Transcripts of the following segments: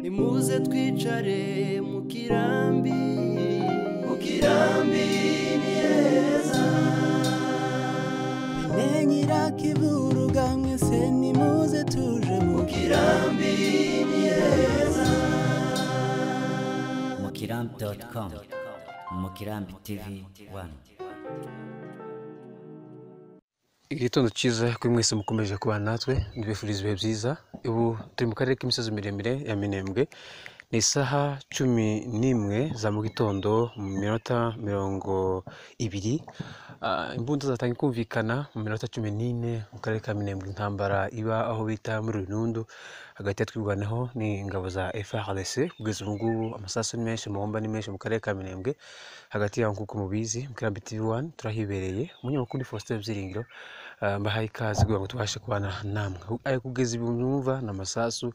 Nimuze twicare mu kirambi, mu kirambi ni heza. Bene Nyirakivuruga mwese nimuze tuje mu kirambi ni heza. Mukirambi.com, Mukirambi TV 1. Igitondo cyiza kuri mwese mukomeje kubana natwe, ndibifuriza ibihe byiza. Ubu turi mu karere k'imisozi miremire ya Minembwe, ni isaha 11 za mu gitondo mu minota 20. Imbunda zatangiye kumvikana mu minota 14 mu karere ka Minembwe. Intambara iba aho bita muri Runundu hagati ya Twirwaneho n'ingabo za FARDC. Kugeza ubu ngubu amasasu ni menshi, amabomba ni menshi mu karere ka Minembwe hagati yaho, nk'uko mubizi Mukirambi TV 1 turahibereye. Umunyamakuru ni Faustin Byiringiro, mbahaye ikaze kugira ngo tubashe kubana namwe. Ayo kugeza ubu mwumva ni amasasu,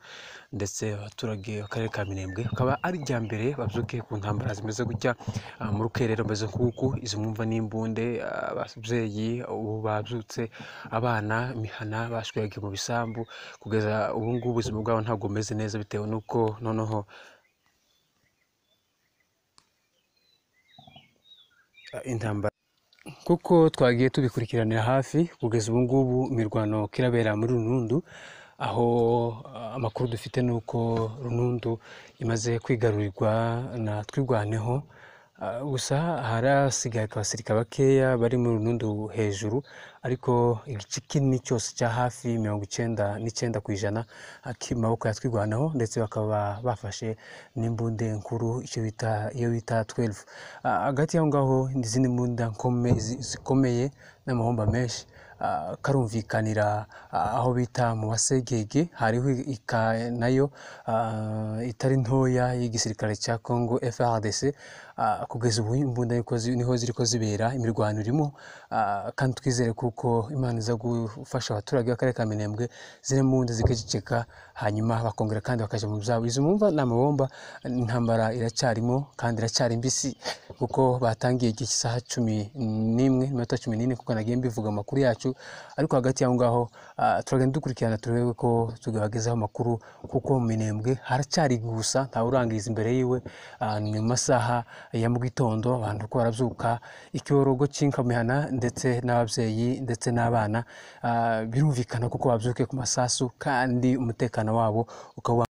ndetse abaturage b'akarere ka Minembwe bakaba ari irya mbere babyukiye ku ntambara zimeze gutya mu rukerera rumeze nk'uku. Izi mwumva n'imbunde, ababyeyi ubu babyutse, abana imihana bashwiragiye mu bisambu. Kugeza ubu ngubu ubuzima bwabo ntabwo bumeze neza, bitewe n'uko noneho intambara kuko twagiye tubikurikiranira hafi. Kugeza ubu ngubu imirwano kirabera muri Runundu, aho amakuru dufite ni uko Runundu imaze kwigarurirwa na Twirwaneho. Gusa harasigaye abasirikare bakeya bari muri Runundu hejuru, ariko igice kinini cyose cya hafi 99% kiri mu maboko ya Twirwaneho, ndetse bakaba bafashe n'imbunde nkuru icyo bita iyo bita 12. Hagati y'aho ngaho izindi mbunda zikomeye n'amahomba menshi karumvikanira aho bita mu Basegege. Hariho ika nayo itari ntoya y'igisirikare cya Congo FARDC. Kugeza ubu imbunda niho ziriko zibera, imirwano irimo, kandi twizere kuko Imana iza gufasha abaturage b'akarere ka Minembwe, ziri mbunda zigaceceka, hanyuma bakongera kandi bakaja mu byabo. Izo mwumva ni amabomba, intambara iracyarimo kandi iracyari mbisi, kuko batangiye igihe cy'isaha 11:14, kuko nagiye mbivuga amakuru yacu. Ariko hagati y'aho ngaho turagenda dukurikirana turebe ko tubagezaho amakuru, kuko mu Minembwe haracyari gusa ntawe urangiza imbere yiwe. Ni mu masaha ya mu gitondo abantu ko barabyuka, ikiborogo cy'inkamihana ndetse n'ababyeyi ndetse n'abana, birumvikana kuko babyukiye ku masasu kandi umutekano wabo ukaba